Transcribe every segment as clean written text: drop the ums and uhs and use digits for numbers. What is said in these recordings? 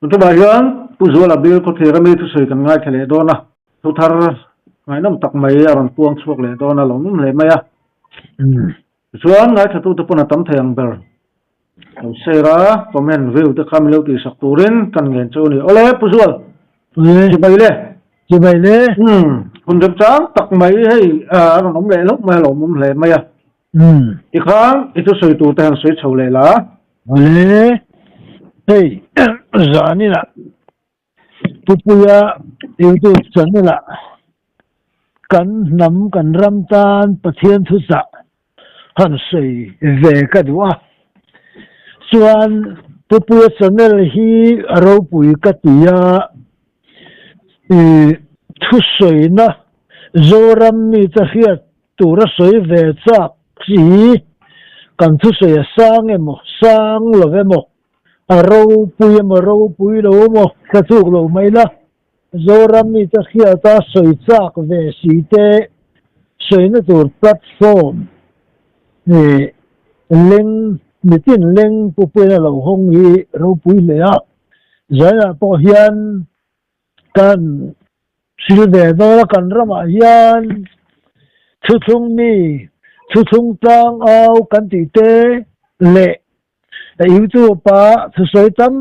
Tun tumah hian Pu Zuala Bill khawthlir ami thusawi kan ngaithla leh dawn a, thu thar ngaihnawm tak mai a rawn puang chhuak leh dawn a, lo nawm hle mai a. Tichuan ngaithlatute pawn a tam thei ang ber. Lo share a, comment, view te kha min lo tihsak turin kan ngen chu a ni. Awle Pu Zual, chibai le. Chibai le. Umm, hun remchang tak mai hei a rawn awm leh hlauh mai a, lo awm hle mai a. Tikhan i thusawi tur te han sawi chho leh la. Awle, hei zaninah Pupuia YouTube channel ah kan hnam kan ram tan Pathian thuchah han sawi ve ka duh a, chuan Pupuia channel hi a ropui ka ti a, ih thusawina Zoram mite hriat tura sawi ve chak si kan thusawi a sang emaw sang lo emaw A ropui emaw ropui lo emaw ka chuk lo mai la, Zoram mite hriata sawi chak ve si te sawina tur platform ih leng mitin leng pupuiin a lo hawng hi ropui hle a, zainah pawh hian kan hril ve dawn a, kan ramah hian thuthlung mi thuthlung tlang au kan tih te leh YouTube a thusawi tam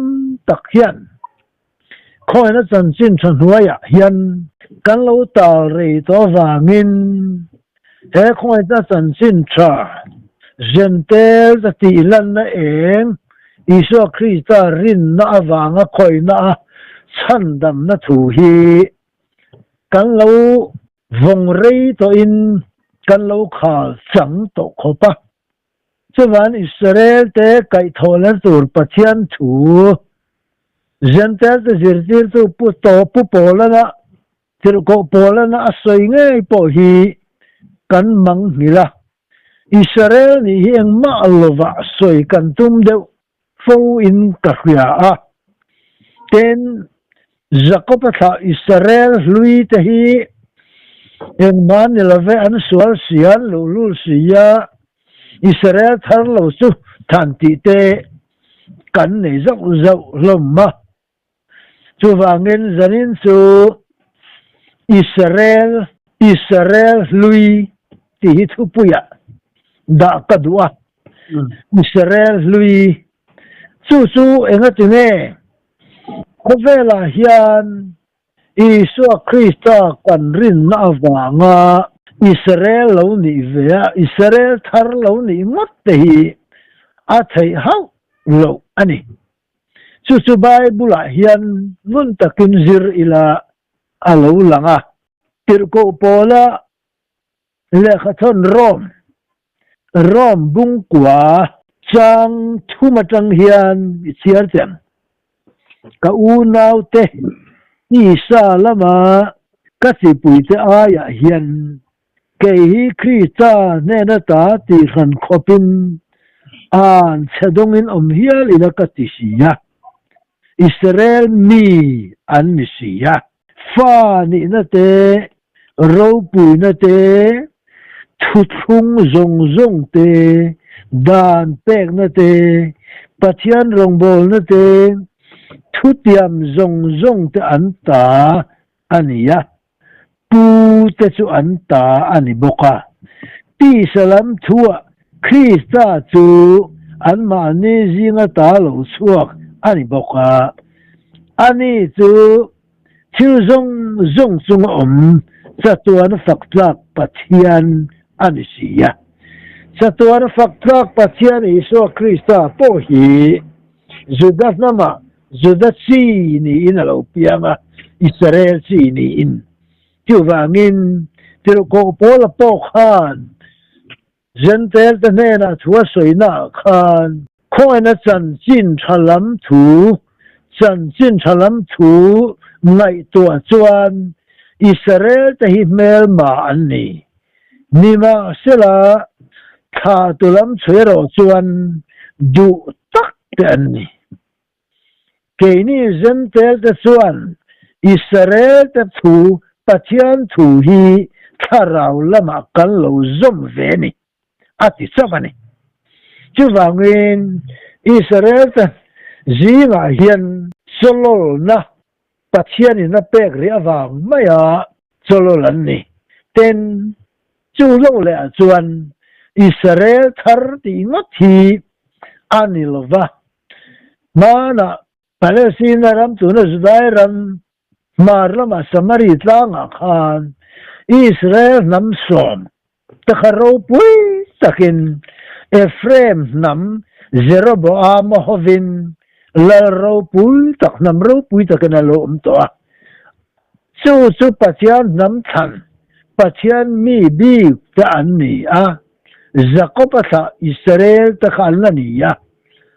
tak hian khawina chanchin tha hnuaiah hian kan lo tal rei tawh avangin he khawina chanchin tha Zentel ta tih lanna eng Isua Krista rinna avanga khawina a chhandamna thu hi kan lo vawng rei tawhin kan lo khal chang tawh khawp a. Chuvan Israel te kaihthawhna tur Pathian thu Gentile te zirtirtu Pu Tawh Pu Pawlana Tirhkoh Pawlana a sawi ngei pawh hi kan mang nghilh a. Israel nih hi engmah lovah sawi kan tum deuh fo in ka hria a. Tin, Jakob-a thlah Israel hlui te hi engmah ni love an sual si a, an luhlul si a, Israel thar lo chu than tih te kan nei zauh zauh hlawm a. Chuvangin zanin chu Israel, Israel hlui tih hi thupuiah dah ka duh a. Israel hlui chu chu engati nge khawvelah hian Isua Krista kan rinna avanga Israel lo nih ve a, Israel thar lo nih ngawt te hi a theih hauh loh a ni. Chu chu Bible-ah hian ngun takin zir ila a lo lang a. Tirhkoh Paula lehkhathawn Rome, Rome bungkua chang thum atang hian i chhiar teh ang. Ka unaute tisa lama ka chipuite aiah hian Kei hi Krista hnen ata tihhran khawpin an chhe dawngin awm hial ila ka ti si a, Israel mi an ni si a. Fa nihna te, ropuina te, thuthlung zawng zawng te, dan pekna te, Pathian rawngbawlna te, thutiam zawng zawng te an ta a ni a. Pu te chu an ta a ni bawk a. Tisa lam thuah Krista chu anmahni zinga ta lo chhuak a ni bawk a. Ani chu thil zawng zawng chunga awm chatuan fak tlak Pathian a ni si a. Chatuan fak tlak Pathian Isua Krista pawh hi Juda hnamah Juda chi niin a lo piang a, Israel chi niin. Chuvangin, Tirhkoh Paula pawh khan Jentail te hnenah thu a sawinaah khan, Khawngaihnna chanchin tha lam thu, chanchin tha lam thu ngaihtuah chuan Israel te hi hmelma an ni. Nimahsela, thlahtu lam chhui erawh chuan duh tak te an ni. Keini Jentail te chuan Israel te thu Pathian thu hi thlarau lamah kan lo zawm ve a ni, a ti chauh a ni. Chuvangin Israel te zingah hian chawlawlna Pathianin a pek rih avang maia chawlawl an ni. Ten, chu lo lehah chuan Israel thar tih ngawt hi a ni lo va. Hmanah Palestina ram tuna Judai ram hmar lama Samari tlangah khan Israel hnam sawm te kha ropui takin Ephraim hnam Jeroboama hovin lal ropui tak hnam ropui takin a lo awm tawh a. Chu chu Pathian hnam thlan, Pathian mi bik te an ni a, Jakob-a thlah Israel te kha an la ni a.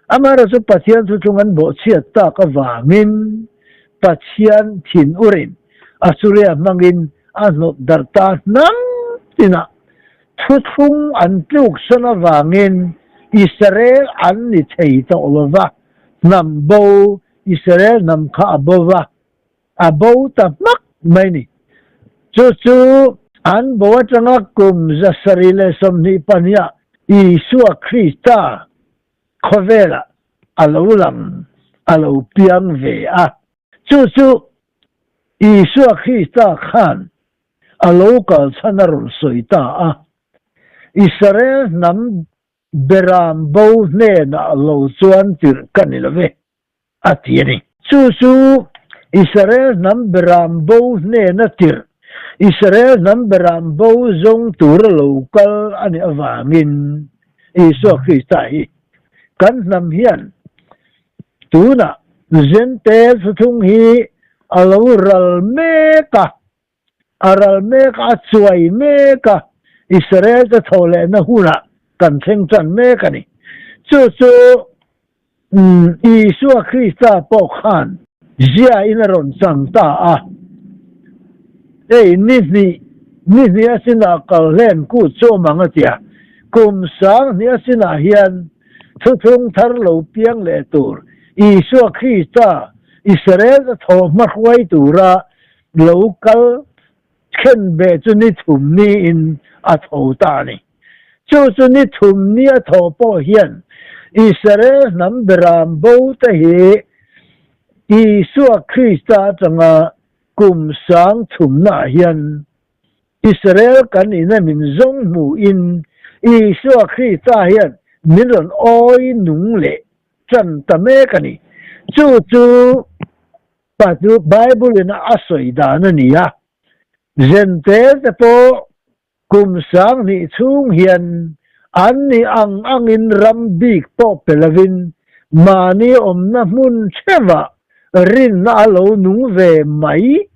Amaherawhchu chu Pathian thuthlung an bawhchhiat tak avangin Pathian thin urin Assuria hmangin a hnawt darh ta hnam tinah thuthlung an tluksan avangin Israel an ni thei tawh lo va, hnam bo Israel hnam kha a bo va, a bo ta hmak mai ni. Chu chu an bo atanga kum 722 ah Isua Krista khawvelah a lo lang, a lo piang ve a. Chu chu Isua Krista khan a lo kal chhan a rawn sawi ta a. Israel hnam beram bo hnenah lo chuan tirh ka ni lo ve, a ti a ni. Chu chu Israel hnam beram bo hnena tirh, Israel hnam beram bo zawng tura lo kal a nih avangin Isua Krista hi kan hnam hian Tunah Zente thuthlung hi a lo ral mek a, a ral mek a, a chuai mek a, Israel te tho lehna hunah kan thleng tan mek a ni. Chu chu Isua Krista pawh khan ziain a rawn chang ta a, Hei ni hnih, ni hnih a sinah kal hlen kut chu awm ang a ti a, kum 2000 a sinah hian Thuthlung thar lo piang leh tur Isua Krista Israel-te thawh hma hruai tura lo kal thlen ve chu ni thum niin a tho ta a ni. Chu chu ni thum ni a thawh pawh hian Israel hnam beram bo te hi Isua Krista atanga kum sang thumnaah hian Israel kan ina min zawng hmuhin Isua Krista hian min rawn awi nung leh ṭan ta mek a ni. Chu chu pa chu Bible-in a sawi dan a ni a. Zentel te pawh kum 2000 chhung hian an ni ang angin ram bik pawh pe lovin mahni awmna hmun ṭheuhah rinna a lo nung ve mai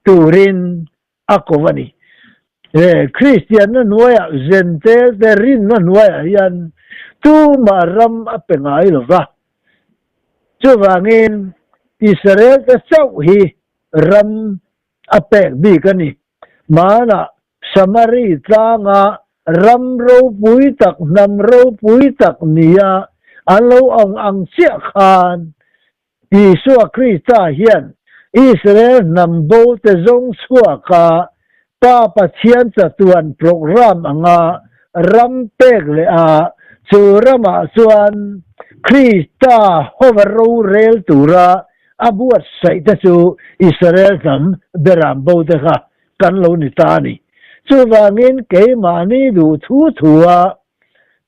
turin a ko a ni. He Kristianna hnuaiah Zentel te rinna hnuaiah hian tumah ram a pe ngai lo va. Chuvangin Israel te chauh hi ram a pek bik a ni. Hmanah Samari tlanga ram ropui tak, hnam ropui tak nia an lo ang ang chiah khan Isua Krista hian Israel hnam bo te zawng chhuaka Pa Pathian chatuan program anga ram pek leh a, chu ramah chuan Krista hova rorel tura a buatsaih te chu Israel hnam beram bo te kha kan lo ni ta a ni. Chuvangin keimahni duh thu thua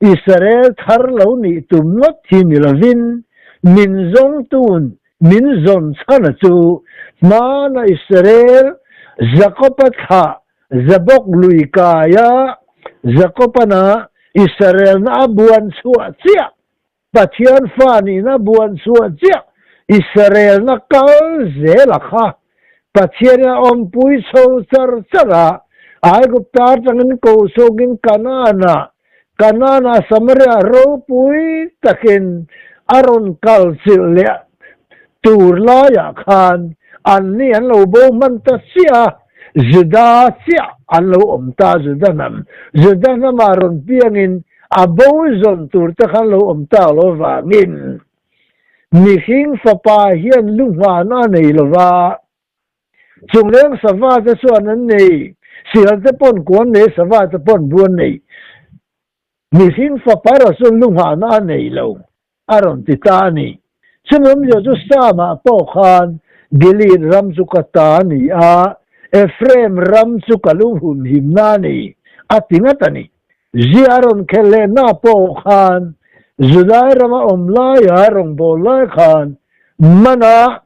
Israel thar lo nih tum ngawt hi ni lovin, min zawngtun min zawn chhana chu hmana Israel Jakob-a thlah Jabok lui kaia Jakob-ana Israel-na a buan chhuah chiah Pathian fa nihna buan chhuah chiah Israelna kal zel a kha. Pathianin a awmpui chho char char a, Aigupta atangin ko chhuakin Kanaan-ah, Kanaan-ah Samaria ropui takin a rawn kal chilh leh tur laiah khan anni an lo bo hman ta chiah a, Juda chiah an lo awm ta, Juda hnam. Juda hnamah rawn piangin A bo zawn tur te khan lo awm tak lo vangin mihring fapa hian lu nghahna a nei lo va. Chungleng sava te chuan an nei, sihal te pawn kuan nei, sava te pawn bu an nei. Mihring fapa erawh chuan lu nghahna a nei lo, a rawn ti ta a ni. Chumi awmzia chu Sama pawh khan Gilead ram chu ka ta a ni a, Ephraim ram chu ka lu humhimna a ni, a ti ngat a ni. Zia a rawn khelh lehna pawh khan Judai rama awm laia rawngbâwl lai khan mana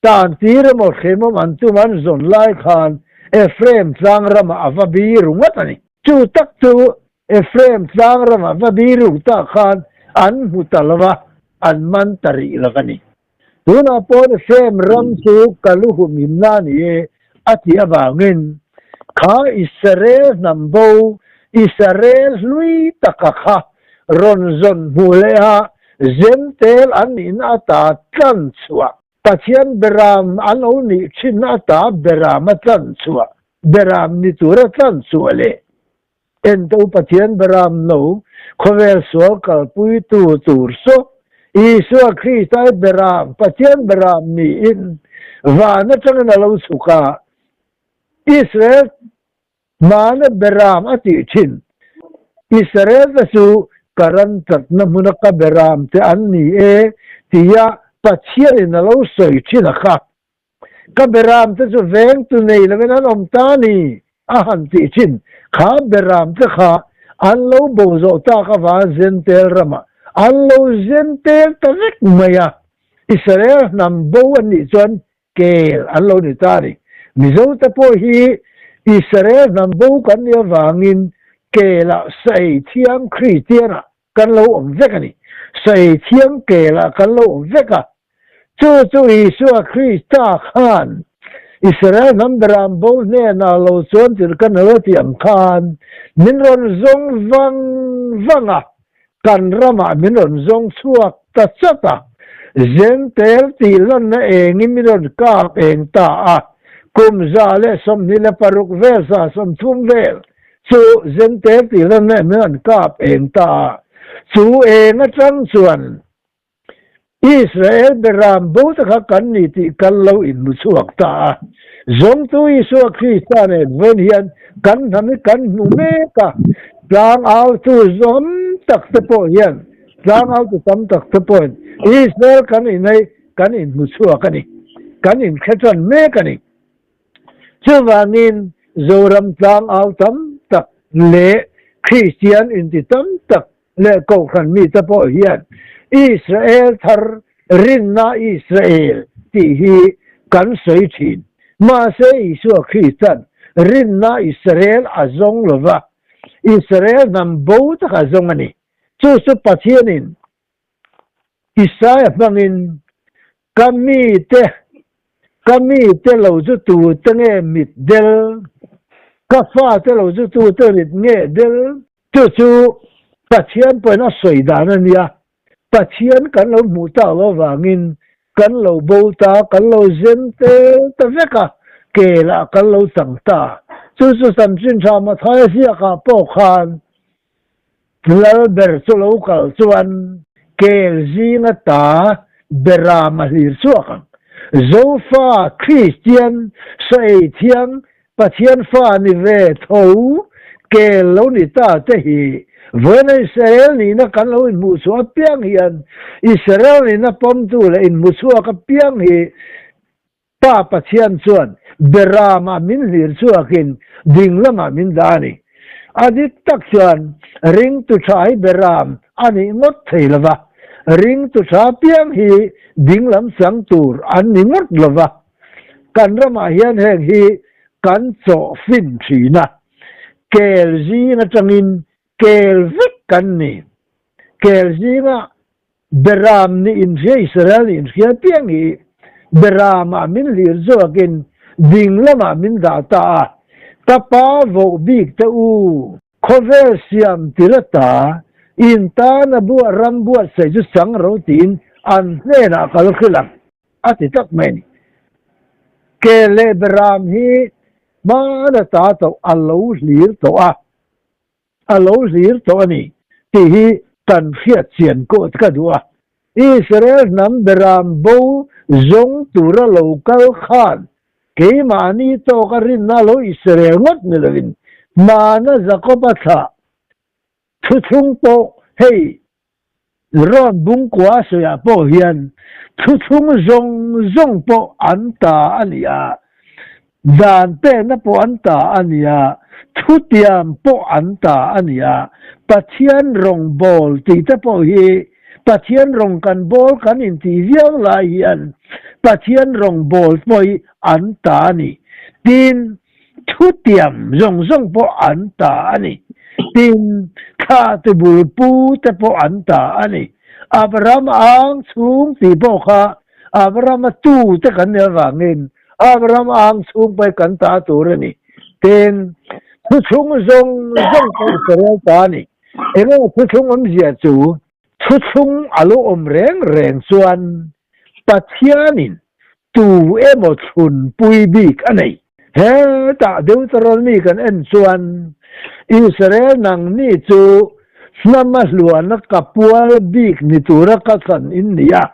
tan tir emaw hremawm an tum an zawn lai khan Ephraim tlang ramah a va biru ngat a ni. Chu tak chu Ephraim tlang ramah va biru tak khan an hmu ta lo va, an man ta rih lo a ni. Tunah pawh Ephraim ram chu ka lu humhimna a ni e a tih avangin kha Israel hnam bo, Israel hlui taka kha rawn zawn hmuh leh a Zentel an nihna ata tlan chhuah, Pathian beram an lo nih thinna ata beram a tlan chhuah, beram ni tura tlan chhuah leh Ente u Pathian beram no khawvel sual kalpuitu tur saw Isua Krista i beram, Pathian beram niin van atangin a lo chhuk a, Israel Hmana beram a tih thin. Israel te chu ka ran tlatna hmuna ka beram te an ni e tia Pathianin a lo sawi thin a kha. Ka beram te chu vengtu nei lovin an awm ta ni a han tih thin. Kha beram te kha an lo bo zawh tak avanga Zentel ramah an lo zentel ta vek mai a. Israel hnam bo an nih chuan Kel an lo ni ta a ni. Mizo te pawh hi Israel hnam bo kan nih avangin Kelah sa ei thiang Kristianah kan lo awm vek a ni. Sa ei thiang Kelah kan lo awm vek a. Chu chu Isua Krista khan Israel hnam beram bo hnenah lo chuan thil kan lo tih ang khan min rawn zawng vang vang a. Kan ramah min rawn zawng chhuak ta chat a, Zentel tih lanna engin min rawn kap eng ta a, kum 126 vel, 130 vel chu Zentel tih lanna min rawn kap eng ta a, chu eng atang chuan Israel beram bo te kha kan ni tih kan lo inhmu chhuak ta a. Zawngtu Isua Krista nen vawiin hian kan hnam hi kan hmu mek a, tlangautu zawm tak te pawh hian, tlangautu tam tak te pawhin Israel kan inei kan inhmu chhuak a ni, kan inhre tan mek a ni. Chuvangin Zoram tlangau tam tak leh Kristian inti tam tak leh kohhran mite pawh hian Israel thar rinna Israel tih hi kan sawi thin. Mahse Isua Krista'n rinna Israel a zawng lo va, Israel hnam bo tak a zawng a ni. Chu chu Pathianin Isaia hmangin Ka mite, ka mite lo chu tute nge mit del? Ka fate lo chu tute mit nge del? Chu chu Pathian pawhin a sawi dan a nia, Pathian kan lo hmuh tak loh avangin kan lo bo ta, kan lo zen tel ta vek a, ke lah kan lo chang ta. Chu chu Chanchin Tha Mathaia ziakah pawh khan Lal ber chu lo kal chuan kel zinga ta beram a hlir chhuak ang. Zofa Kristian sa ei thiang Pathian fa ni ve tho kel lo ni ta te hi vawiina Israel nihna kan lo inhmuh chhuah apiang hian Israel nihna pawmtu leh inhmu chhuak apiang hi Pa Pathian chuan beramah min hlir chhuakin ding lamah min dah a ni. A dik tak chuan ringtu tha hi beram a nih ngawt thei lo va, ringtu tha piang hi ding lam chang tur an ni ngawt lo va. Kan ramah hian heng hi kan chawh fin thin a, kel zing atangin kel vek kan ni. Kel zingah Beram nih inhria Israel nih inhria piang hi Beramah min hlir zawkin ding lamah min dah ta a, ka pa voh bik te u. Khawvel siam tir ata in tana buah ram buatsaih chu chang ro tiin an hnenah kal hrilh ang a ti tak mai a ni. Ke leh Beram hi hman ata tawh a lo hlir tawh a. A lo hlir tawh a ni tih hi kan hriat chian kawt ka duh a. Israel hnam beram bo zawng tura lo kal khan. Keimahni tawka rinna lo Israel ngawt ni lovin hmana Jakoba thlah thuthlung pawh hei rawn bungkua sawiah pawh hian thuthlung zawng zawng pawh an ta a ni a, dan pekna pawh an ta a ni a, thutiam pawh an ta a ni a, Pathian rawngbawl tih te pawh hi Pathian rawng kan bawl kan intih viau lai hian Pathian rawngbawl pawh hi an ta a ni. Tin, Thutiam zawng zawng pawh an ta a ni. Tin, thla tubul pu te pawh an ta a ni. Abraham ang chhung tih pawh kha Abraham-a tu te kan nih avangin Abraham ang chhung pawh hi kan ta tur a ni. Tin, thuthlung zawng zawng pawh Israel ta a ni. Enge thuthlung awmzia chu? Thuthlung a lo awm reng reng chuan Pathianin tu emaw thlunpui bik a nei. Hetah Deuteronomy kan en chuan Israel nangni chu hnama hluana ka pual bik ni tura ka thlan in ni a,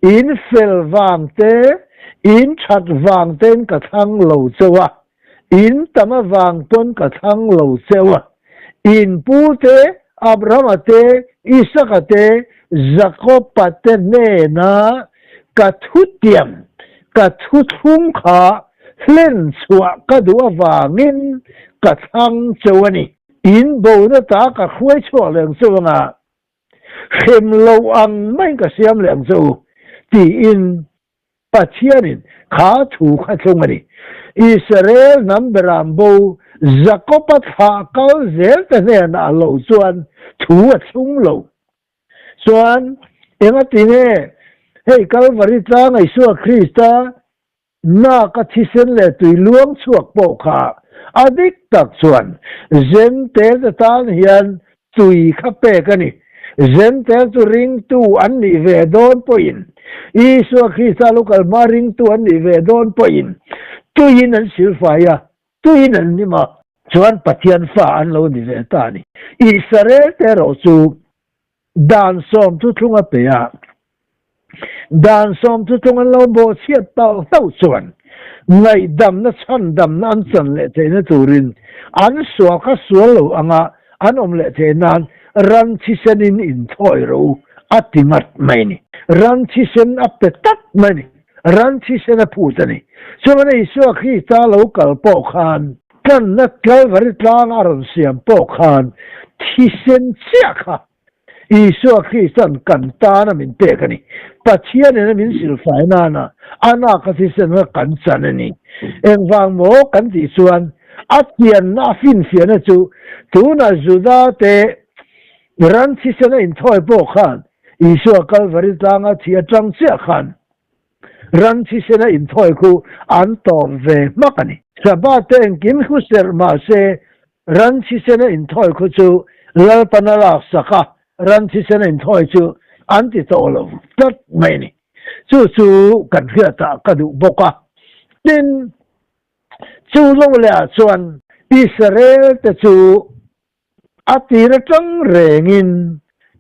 in fel vang te, in that vang tein ka thlang lo cheu a, in tam avang pawn ka thlang lo cheu a, in pu te, Abrahama te, Isaka te, Jakoba te hnena ka thutiam, ka thuthlung kha hlen chhuah ka duh avangin ka thlang cheu a ni. In bona ta ka hruai chhuak leh ang cheu anga, hrem lo ang maiin ka siam leh ang cheu, tiin Pathianin kha thu kha thlung a ni. Israel hnam beram bo Jakob-a thlah kal zel te hnenah lo chuan thu a thlung lo. Chuan engati nge hei Kalvari tlanga Isua Krista naka thisen leh tui luang chhuak pawh kha a dik tak chuan Zentel te tan hian tui kha pek a ni. Zentel chu ringtu an nih ve dawn pawhin, Isua Krista lo kal hma ringtu an nih ve dawn pawhin tuiin an silfai a, tuiin an hnim a. Chuan Pathian fa an lo ni ve ta a ni. Israel te erawh chu Dan sawm thuthlung a pe a, Dan sawm thuthlung an lo bawhchhiat tauh hlauh chuan ngaihdamna chhandamna an chan leh theihna turin an sual kha sual lo anga an awm leh theih nan ran thisenin inthawi rawh u a ti ngat mai a ni. Ran thisen a pe tlat mai a ni. Ran thisen a phut a ni. Chuan Isua Krista lo kal pawh khan Tlanna Kalvari tlang a rawn siam pawh khan thisen chiah kha Isua Krista'n kan tana min pek a ni. Pathianin a min silfai nana a naka thisen kha kan chan a ni. Engvang maw kan tih chuan a pianna a finfiahna chu tuna Juda te ran thisen a inthawi pawh khan Isua Kalvari tlanga thi atang chiah khan Ran thisena inthawi khu an tawp ve hmak a ni. Sabbath te engkim khu serh mahse ran thisena inthawi khu chu Lalpan a laksak a, ran thisena inthawi chu an ti tawh lo tlat mai a ni. Chu chu kan hriatah ka duh bawk a. Tin, chu lo lehah chuan Israel te chu A tir atang rengin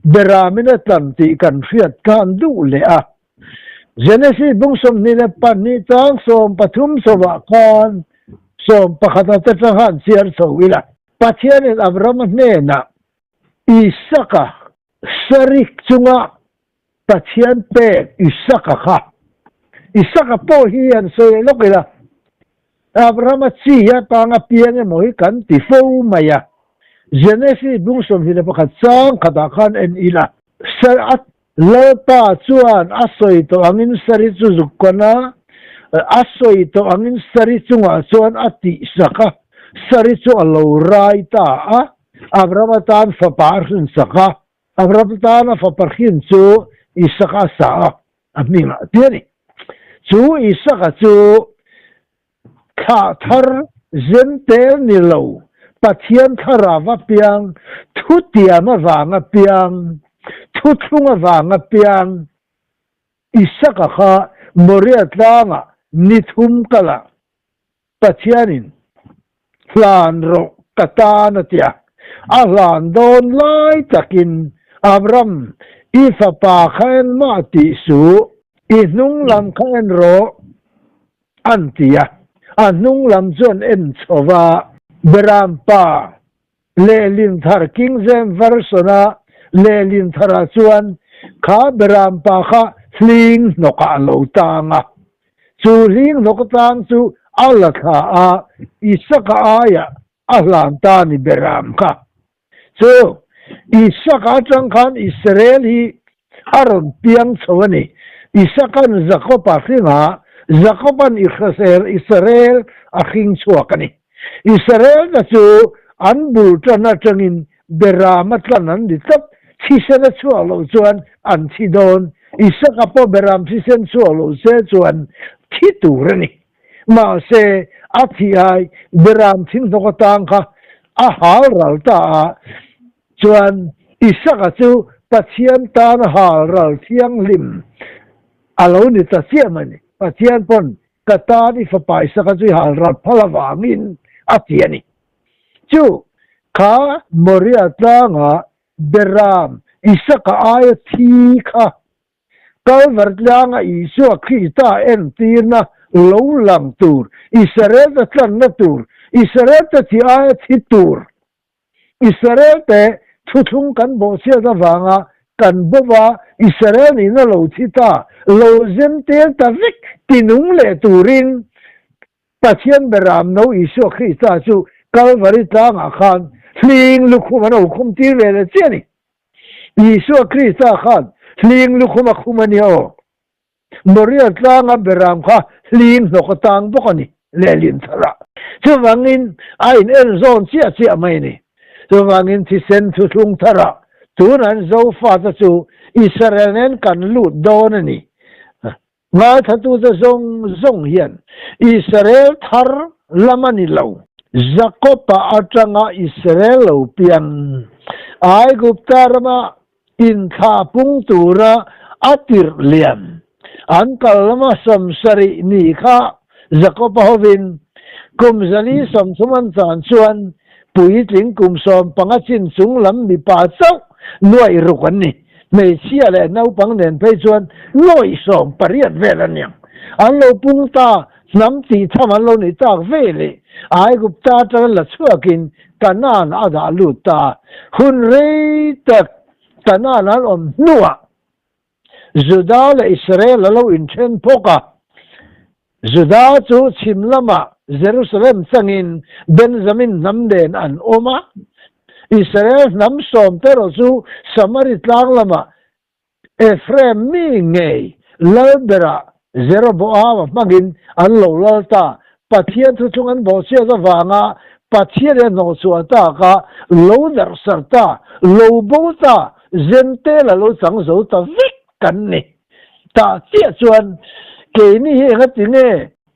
Beramin a tlan tih kan hriat khan duh leh a. Genesis bung 22 chang 13 sawmah khan sawmpakhat te tang han chhiar chho ila. Pathianin Abrahama hnenah Isaka sarik chunga Pathian pek Isaka kha. Isaka pawh hi han sawi lawk ila, Abrahama chi atanga piang emaw hi kan ti fo mai a. Genesis bung 21 chang khatah khan en ila, Sar a Lalpa chuan a sawi tawh angin Sari chu zuk kawn a, a sawi tawh angin Sari chungah chuan a tihsak a, Sari chu a lo rai ta a, Abrahama tan fapa a hrinsak a. Abraham tana fapa hrin chu Isaka a sa a, a hmingah a ti a ni. Chu Isaka chu thlah thar zentel ni lo, Pathian thlarau a piang, thutiam avanga piang, thuthlung avanga piang Isaka kha Moria tlangah ni thum kalah Pathianin hlan rawh ka tan a ti a, a hlan dawn lai takin Abram, i fapa kha engmah tih suh, i hnung lam kha en rawh an ti a. A hnung lam chu an en chho va. Beram pa lehlin thar King James Version-a lehlin tharah chuan kha beram pa kha hling hnawkah a lo tang a. Chu hling hnawk tang chu a la thla a, Isaka aiah a hlan ta a ni beram kha. Chu Isaka atang khan Israel hi a rawn piang chho a ni. Isaka'n Jakob a hring a, Jakoba'n Israel a hring chhuak a ni. Israel te chu an bul tan atangin Beram a tlan an ni tlat, thisen a chhuak loh chuan an thi dawn. Isaka pawh Beram thisen chhuak loh se chuan thi tur a ni. Mahse, a thih ai Beram thinghnawk atang kha a hal ral ta a, chuan Isaka chu Pathian tan hal ral thianghlim a lo ni ta chiah mai ni. Pathian pawn ka tan i fapa Isaka chu i hal ral phal avangin a ti a ni. Chu kha Moria tlanga Beram Isaka aia thi kha Kalvar tlanga Isua Krista entirna lo lang tur, Israel-te tlanna tur, Israel-te thi aia thi tur, Israel-te thuthlung kan bawhchhiat avanga kan bova Israel nihna lo thi ta, lo zem tel ta vek tinung leh turin Pathian Beram no Isua Krista chu Kalvari tlangah khan hling lukhum an lo khum tir ve leh chiah a ni. Isua Krista khan hling lukhum a khum a nia aw. Moria tlanga Beram kha hling hnawk a tang bawk a ni lehlin tharah. Chuvangin a in en zawn chiah chiah mai a ni. Chuvangin thisen thuthlung tharah tunah an Zofate chu Israel nen kan lut dawn a ni. Ngaithlatute zawng zawng hian Israel thar lam a ni lo. Jakob-a atanga Israel lo piang, Aigupta rama inthlah pung tura a tirh lian, an kal lama 70 ni kha Jakob-a hovin kum 430 an chan chuan puitling kum 15 chin chung lam mipa chauh nuaih ruk an ni. Hmeichhia leh naupang nen phei chuan nuaih 18 vel an niang. An lo pung ta, hnam tih tham an lo nih tak ve leh Aigupta atanga la chhuakin Kanaan a dah lut ta. Hun rei tak Kanaan an awm hnuah Juda leh Israel a lo inthen phawk a. Juda chu chhim lamah Jerusalem changin Benjamin hnam nen an awm a, Israel hnam sawmte erawh chu Samari tlang lamah Ephraim mi ngei lalberah Jeroboama hmangin an lo lal ta. Pathian thu chung an bawhchhiat avanga Pathian in a hnawhchhuah tak a, lo darhsar ta, lo bo ta, Zentel a lo chang zo ta vek kan ni. Tah chiah chuan keini hi engati nge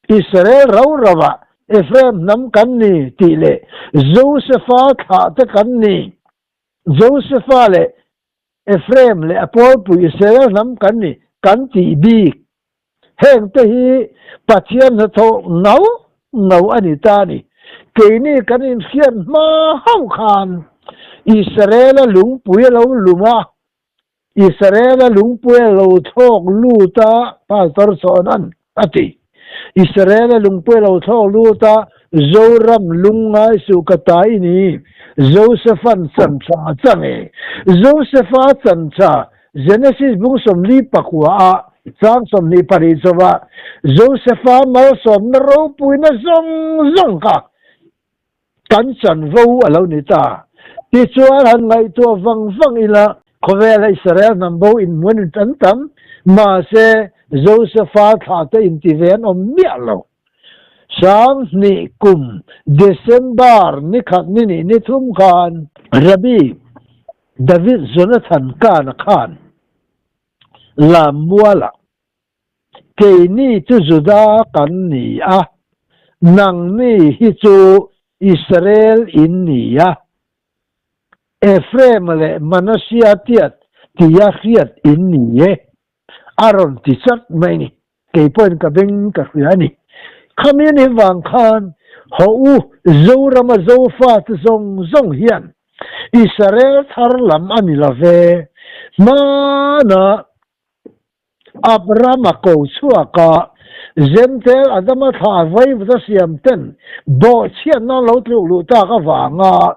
Israel rau rauah Ephraim hnam kan ni tih leh Josefa thlah te kan ni, Josefa leh Ephraim leh a pawlpui Israel hnam kan ni kan tih bik. Heng te hi Pathian hnathawh ngau ngau a ni ta a ni. Keini kan inhriat hma hauh khan Israel-a lungpui a lo lum a, Israel-a lungpui a lo thlawk lut a, Pastor Chawhna'n a ti. Israel-a lungpui a lo thlawk lut a, Zoram lungngai suh ka ta i ni, Joseph-a'n chan tha a chang e. Joseph-a chan tha, Genesis bung 49 ah chang 27 chauhah, Joseph-a malsawmna ropuina zawng zawng kha Kan chanvo a lo ni ta. Tichuan han ngaihtuah vang vang ila, khawvela Israel hnam bo inhmuan in tan tam, mahse Josefa thlah te inti ve an awm miah lo. 2000 kum December ni khat ni nih ni thum khan Rabbi David Jonathan Kahn-a khan Lammualah Keini chu Juda kan ni a, nangni hi chu Israel in ni a, Ephraim leh Manasseh tiat tia hriat in ni e, a rawn ti chat mai ni. Kei pawhin ka beng ka hria a ni. Khami a nih vang khan haw u Zorama Zofate zawng zawng hian Israel thar lam a ni lo ve, hmanah Abraham a ko chhuak a, Zentel Adama thla vaivut a siam ten bawhchhiatna an lo tluk luh tak avanga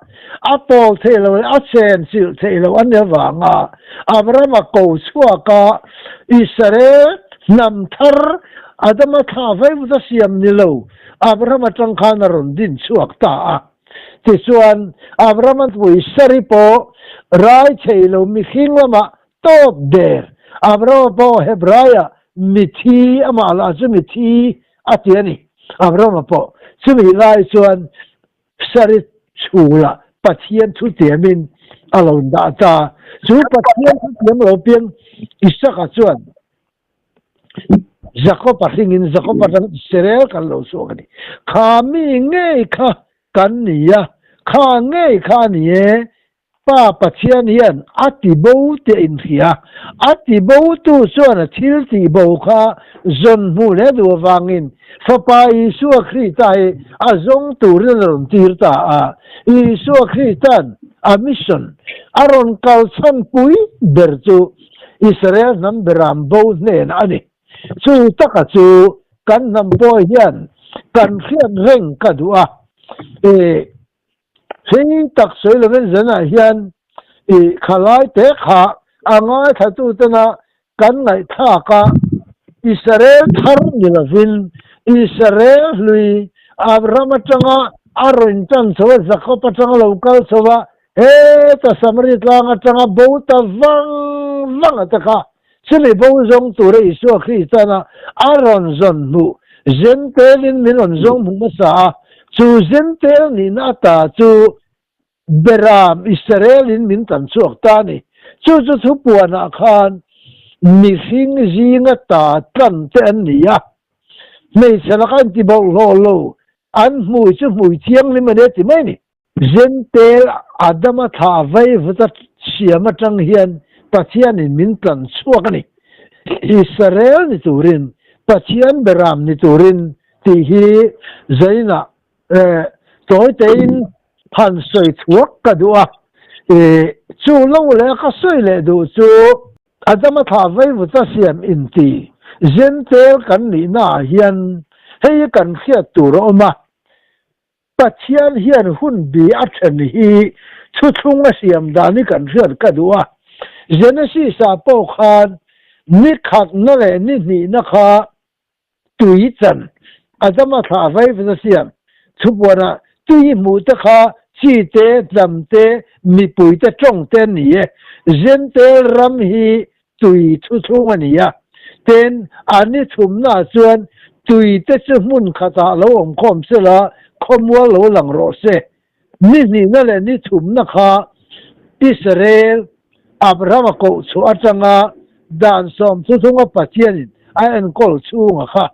a pawl theih loh leh a chen chilh theih loh an nih avanga Abrahama ko chhuaka Israel hnam thar Adama thla vaivut a siam ni lo Abraham atang khan a rawn din chhuak ta a. Tichuan, Abrahama pui Sari pawh rai thei lo mihring lamah tawp der. Abrahama pawh Hebraia mithi, amah lah chu mithi a ti a ni. Abrahama pawh chumi lai chuan Sari chhulah Pathian thutiamin a lo dah ta. Chu Pathian thutiam lo piang Isaka chuan Jakob-a hringin Jakob atang Israel kan lo chhuak a ni. Kha mi ngei kha kan ni a, kha ngei kha a ni e. Pa Pathian hian a ti bo tih a inhria. A ti botu chuan a thil tih bo kha zawn hmuh leh duh avangin Fapa Isua Krista hi a zawng turin a rawn tir ta a. Isua Krista'n a mission a rawn kal chhan pui ber chu Israel hnam beram bo hnenah a ni. Chu taka chu kan hnam pawh hian kan hriat reng ka duh a. I Hei tak sawi lovin zanah hian i khalai te kha a ngaithlatutena kan ngaihthlak a, Israel thar ni lovin Israel hlui Abraham atanga a rawn tan chho a, Jakob atanga lo kal chho a, heta Samari tlang atanga bo ta vang vang a te kha Chumi bo zawng tura Isua Kristana a rawn zawn hmuh Zentelin min rawn zawng hmu hmasa a, chu Zentel nihna ata chu Beram Israelin min tan chhuak ta a ni. Chu chu thupuanah khan mihring zinga ta tlan te an ni a, hmeichhe laka intibawlhhlawh lo an hmui chu hmui thianghlim a ni a ti mai a ni. Zentel Adama thla vaivuta siam atang hian Pathianin min tlan chhuak a ni. Israel ni turin, Pathian beram ni turin tih hi zainah tawitein han sawi chhuak ka duh a. Chu lo leh ka sawi leh duh chu Adama thla vaivuta siam inti Zentel kan nihnaah hian hei hi kan hriat tur a awm a. Pathian hian hun bi a then hi thuthlung a siam dan hi kan hriat ka duh a. Genesis ah pawh khan ni khatna leh ni hnihna kha tui chan, Adama thlah vaivut a siam thupuanah tui hmuh te kha chi te, hnam te, mipui te, tawng te an ni e. Zentel ram hi tui thuthlung a ni a, tin, a ni thumnaah chuan tui te chu hmun khatah lo awm khawm se la, khawmual lo lang rawh se. Ni hnihna leh ni thumna kha Israel, Abrahama koh chhuah atanga dan sawm thuthlunga Pathianin a enkawl chhunga kha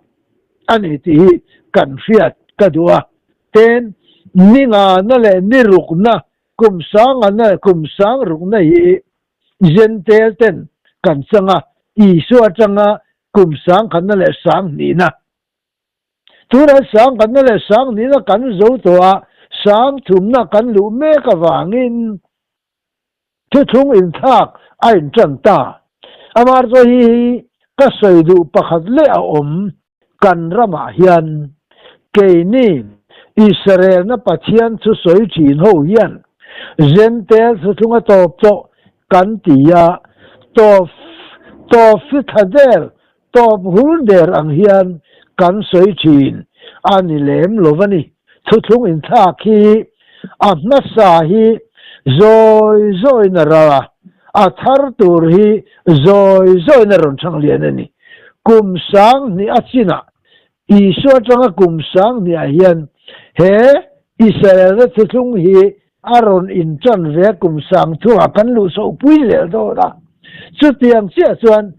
a ni tih hi kan hriat ka duh a. Tin, ni ngana leh ni rukna, kum sangana leh kum sang rukna hi Zentel ten kan chang a, Isua atanga kum sangkhatna leh sanghnihna. Tunah sangkhatna leh sanghnihna kan zo tawh a, sangthumna kan luh mek avangin thuthlung inthlak a intan ta. Amaherawhchu hi hi ka sawi duh pakhat leh a awm. Kan ramah hian keini Israelna Pathian thu sawi thin ho hian Zentel thuthlunga tawp tawh kan ti a, tawp tawp fi thla der, tawp hur der ang hian kan sawi thin a ni lem lo a ni. Thuthlung inthlak hi a hmasa hi zawi zawiin a ral a, a thar tur hi zawi zawiin a rawn thang lian a ni. Kum sanghnih a chinah Isua atanga kum sanghnih ah hian he Israelna thuthlung hi a rawn intan ve a, kum sangthungah kan luh chhohpui zel dawn a. Chutiang chiah chuan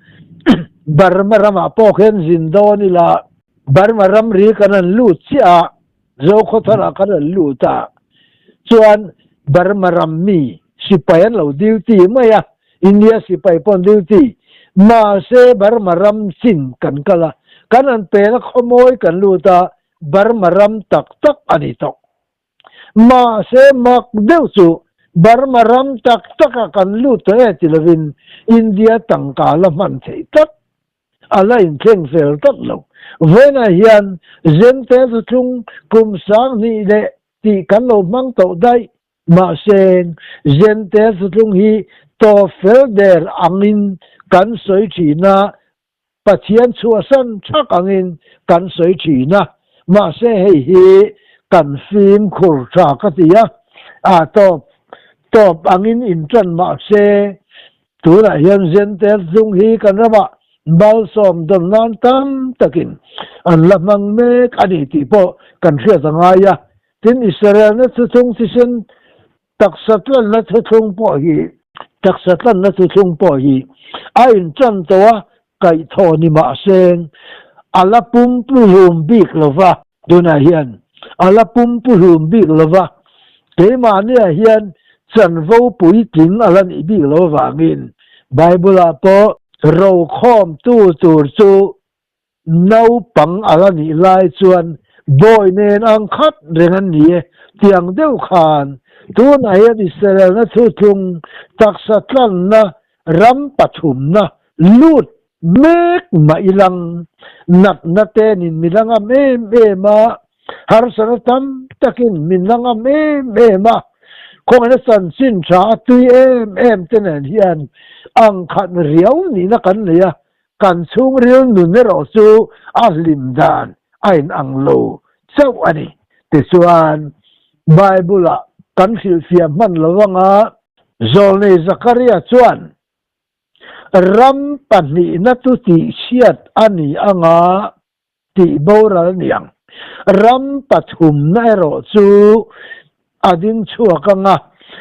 Burma ramah pawh khian zin dawn ila, Burma ramri kan han lut chiah a, Zokhawtharah kan han lut a, chuan Burma ram mi sipai an lo duty mai a, India sipai pawh an duty, mahse Burma ram chin kan kal a, kan han pen a khawmawi kan lut a, Burma ram tak tak a ni tawh. Mahse mak deuh chu Burma ram tak taka kan lut tawh e ti lovin India tangka la hman theih tlat. a la inthleng fel tlat lo. Vawiinah hian Zente thuthlung kum 2000 leh tih kan lo hmang tawh daih. Mahse, Zente thuthlung hi tawp fel der angin kan sawi thin a, Pathian chhuahsan thak angin kan sawi thin a, mahse hei hi kan fimkhur tha ka ti a, a tawp tawp angin intan mahse tunah hian Zenter chung hi kan ramah malsawm dawn nan tam takin an la hmang mek a ni tih pawh kan hriat a ngai a, tin Israelna thuthlung thisen Taksa tlanna thuthlung pawh hi taksa tlanna thuthlung pawh hi a intan tawh a, kaihthawh ni mah se a la pumpuhlum bik lo va. Tunah hian a la pumpuhlum bik lo va, keimahniah hian chanvo puitling a la nih bik lo avangin Bible-ah pawh rokhawmtu tur chu Naupang a la nih lai chuan bawi nen ang khat reng an ni e, tiang deuh khan tunah hian Israelna thuthlung taksa tlanna ram pathumna lut mek mah ilang natna tenin min la ngam em em a, harsatna tam takin min la ngam em em a, khawngaihna chanchin tha a tui em em te nen hian ang khat riau nihna kan nei a, Kan chhungril nun erawh chu a hlim dan a inang lo chauh a ni. Tichuan, Bible-ah kan hrilhfiah hman lo anga Zawlnei Zakaria chuan ram pahnihna chu tihchhiat a ni anga tih boral a ni ang. Ram pathumna erawh chu a ding chhuak anga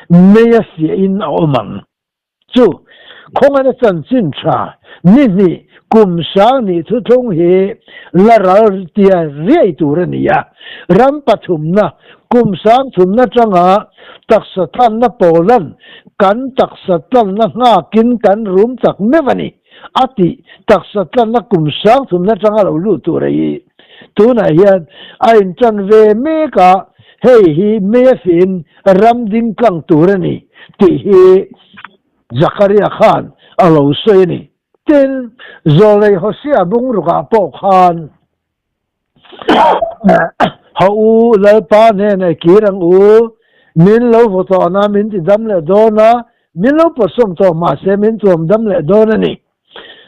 mei a fiahin a awm ang. Chu khawngaihna chanchin tha ni hnih kum 2000 thuthlung hi la ral tia riai tur a ni a. Ram pathumna kum 3000 atanga taksa tlanna pawlan kan taksa tlanna nghakin kan rum tak meuh a ni a tih taksa tlanna kum 3000 atanga lo lut tur a hi tunah hian a intan ve mek a, hei hi Mefin ram ding tlang tur a ni tih hi Zakaria khan a lo sawi a ni. Tin, Zawlei Hosea bungrukah pawh khan, Ha u, Lalpa hnenah i kir ang u, min lo vaw tawh na, min ti dam leh dawn a, min lo pawtsawm tawh mahse min tuam dam leh dawn a ni.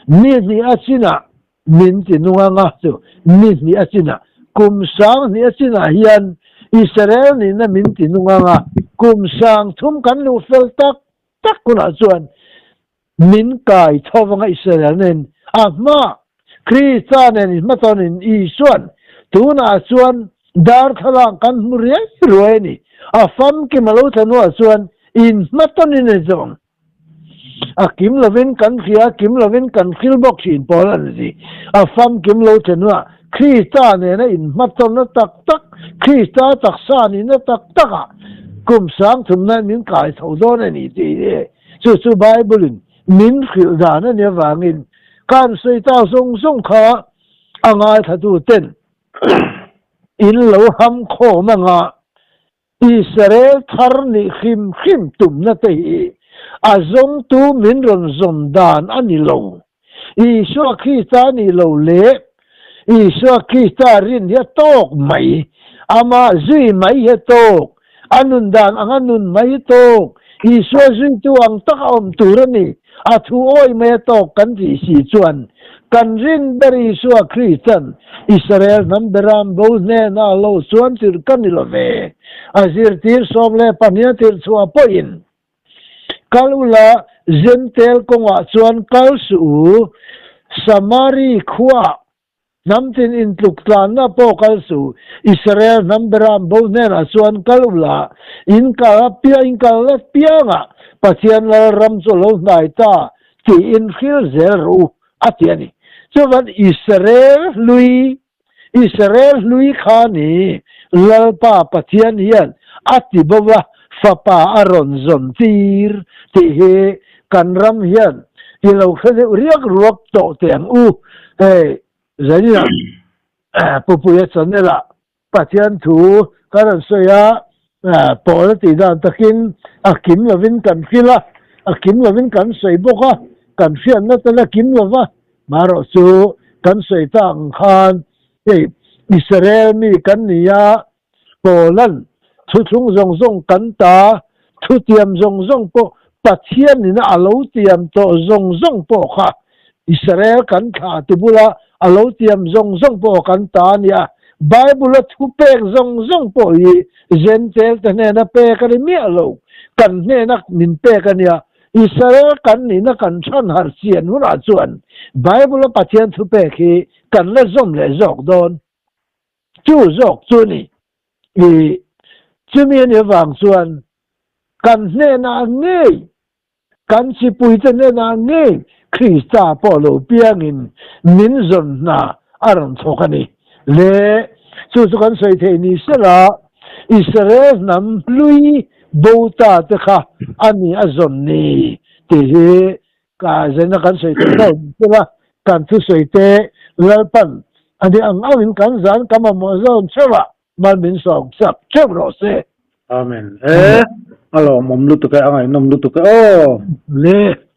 Ni hnih a chinah Min ti nung anga chu ni hnih a chinah, kum 2000 a chinah hian Israel nihna min ti nung anga kum 3000 kan luh fel tak tak hunah chuan min kai tho anga Israel nen a hma Krista nen inhmatawnin Isuan tunah chuan darthlalang kan hmu riai ruai a ni. A famkim a lo thlen hunah chuan inhmatawnin a ni zawk ang. A kim lovin kan hria, a kim lovin kan hril bawk thin pawl a ni. A famkim lo thlen hunah Krista nena inhmatawnna tak tak, Krista taksa nihna tak takah kum 3000 in min kai tho dawn a ni tih hi chu chu Bible-in min hrilh dan a nih avangin kan sawi ta zawng zawng kha a ngaithlatuten in lo ham khawm anga Israel thar nih hrim hrim tumna te hi a zawngtu min rawn zawn dan a ni lo. Isua Krista nih lo leh Isua Krista rin hi a tawk mai, amah zui mai hi a tawk, a nun dan anga nun mai hi tawk, Isua zuitu ang taka awm tur a ni. A thu awih mai a tawk kan tih si chuan kan rin ber Isua Kristan Israel hnam beram bo hnena a lo chuan tirh ka ni lo ve. A zirtir 12 a tirh chhuah pawhin kal ula Zentel kawngah chuan kal suh u, Samari khuaah Hnam tin intluk tlanna pawh kal suh. Israel hnam beram bo hnenah chuan kal u la, in kal apiang in kal apiangah Pathian lal ram chu a lo hnai ta tiin hril zel rawh u, a ti a ni. Chuvan Israel hlui, Israel hlui kha ni Lalpa Pathian hian a ti bo va, fapa a rawn zawn tir tih hi Kan ram hian i lo hre deuh riak ruak tawh teh ang u. Hei zaninah Pupuia channel ah Pathian thu ka rawn sawi a, Paul a tih dan takin a kim lovin kan hrilh a, a kim lovin kan sawi bawk a, kan hriatna ten a kim lova. Marawh chu kan sawi ta ang khan hei Israel mi kan ni a, Paula'n thuthlung zawng zawng kan ta, thutiam zawng zawng pawh Pathianin a lo tiam tawh zawng zawng pawh kha Israel kan thlah ti bula a lo tiam zawng zawng pawh kan ta a ni a. Bible-a thupek zawng zawng pawh hi Jentail te hnena pek a ni miah lo, kan hnena min pek a nia. Israel kan nihna kan chhan harh chian hunah chuan Bible-a Pathian thupek hi kan la zawm leh zawk dawn. Chu zawk chu ni. I chumi a nih avang chuan kan hnenah ngei, kan chipuite hnenah ngei Krista pawh lo piangin min zawn hna a rawn thawk a ni. Le, chu chu kan sawi thei ni sela, Israel hnam hlui bo ta te kha a ni a zawn ni tih hi Ka zena kan sawi thei lo ni sela, kan thusawi te Lalpan a ni ang angin kan zan ka mamawh zawn theuh a, mal min sawm chak theuh rawh se. Amen. E, a lawmawm lutuk e, a ngaihnawm lutuk e aw. Le.